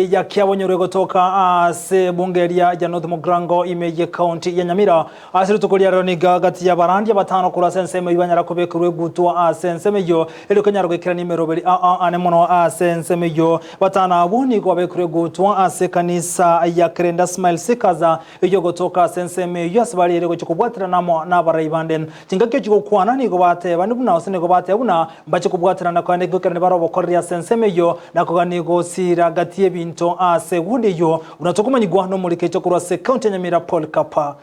Ya Kiabonyoru egotoka ase ebunge eria ya North Mugirango ime ye county ya Nyamira. Ase rituko ria rero nigo gati y'abarandia batano korwa ase ensemo eyio banyara kobekerwa egutwa ase ensemo eyio erio konyara goikerania emeroberi aa ane mono ase ensemo eyio. Batano abwo nigo babekirwe egutwa ase ekanisa ya Kerenda Smile Seekers eyio egotoka ase ensemo eyio ase baria ere gochia kobwaterana amo nabarai bande. Chingaki ochia gokwana nigo batebani buna gose nigo bateba buna Mbache kobwaterana kogenda goikerania bare obokoreri ase ensemo eyio, na kogania gosira gati y'ebinto ase egundi eyio, buna tokomanyigwa nomorikecho korwa ase ekaunti ya Nyamira Paul Kapa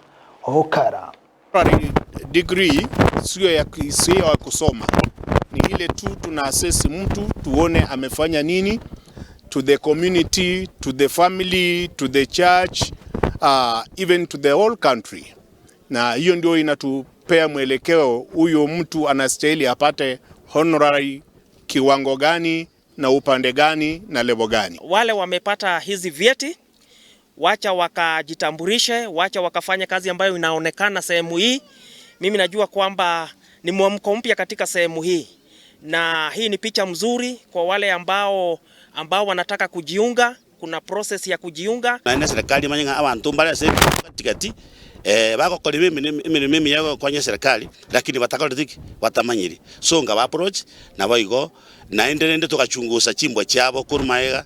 Okara. Honorary degree sio ya sio ya kusoma, ni ile tu tuna assess mtu tuone amefanya nini to the community, to the family, to the church, uh, even to the whole country na hiyo ndio inatupea mwelekeo, huyo mtu anastahili apate honorary kiwango gani na upande gani na level gani. Wale wamepata hizi vyeti wacha wakajitambulishe, wacha wakafanya kazi ambayo inaonekana sehemu hii. Mimi najua kwamba ni mwamko mpya katika sehemu hii, na hii ni picha mzuri kwa wale ambao ambao wanataka kujiunga. Kuna process ya kujiunga. Naende eserekari emanye ng'a abanto mbare ase gati gati bagokora emeremo emiya yogokonya eserekari, lakini batakoreti ki? Batamanyiri. So nkaba approach, naboigo naende rende togachungusa chimbwa chiabo korwa magega,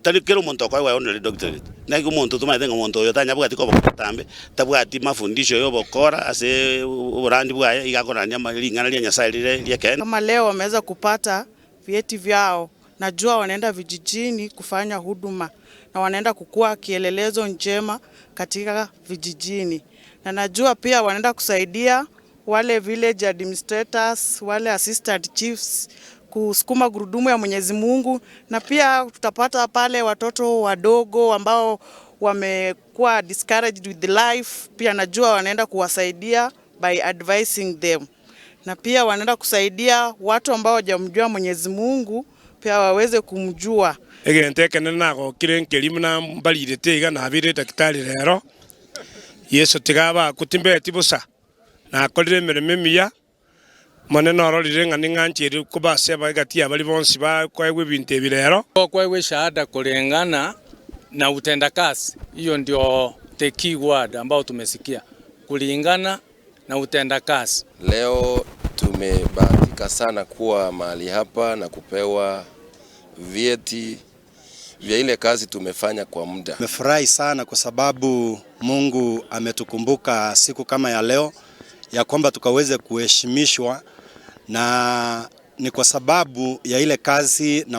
tari kera omonto okoegwa honorary doctorate, naki omonto tomaete ng'a omonto oyo tanyabwati koba omotambe, tabwati mafundisho ya obokora ase oborandi bwaye, iga akorania ring'ana ria Nyasaye rire ri'ekeene. Kama leo wameweza kupata vyeti vyao najua wanaenda vijijini kufanya huduma na wanaenda kukua kielelezo njema katika vijijini, na najua pia wanaenda kusaidia wale village administrators, wale assistant chiefs kusukuma gurudumu ya Mwenyezi Mungu, na pia tutapata pale watoto wadogo ambao wamekuwa discouraged with life, pia najua wanaenda kuwasaidia by advising them, na pia wanaenda kusaidia watu ambao hawajamjua Mwenyezi Mungu pia waweze kumjua. Egento ekenene nagokire nkeria buna mbarirete iga nabeire daktari rero, Yeso tiga abakwe timbeti bosa, nakorire emeremo emiya, Omonene ororire ng'a ning'ancheire koba ase egati ya baria bonsi bakoegwa ebinto ebi rero. Okoegwa eshahada kulingana na utendakazi, hiyo ndio the key word ambao tumesikia, kulingana na utendakazi. Leo tumebahatika sana kuwa mahali hapa na kupewa vyeti vya ile kazi tumefanya kwa muda. Nimefurahi sana kwa sababu Mungu ametukumbuka siku kama ya leo ya kwamba tukaweze kuheshimishwa na ni kwa sababu ya ile kazi na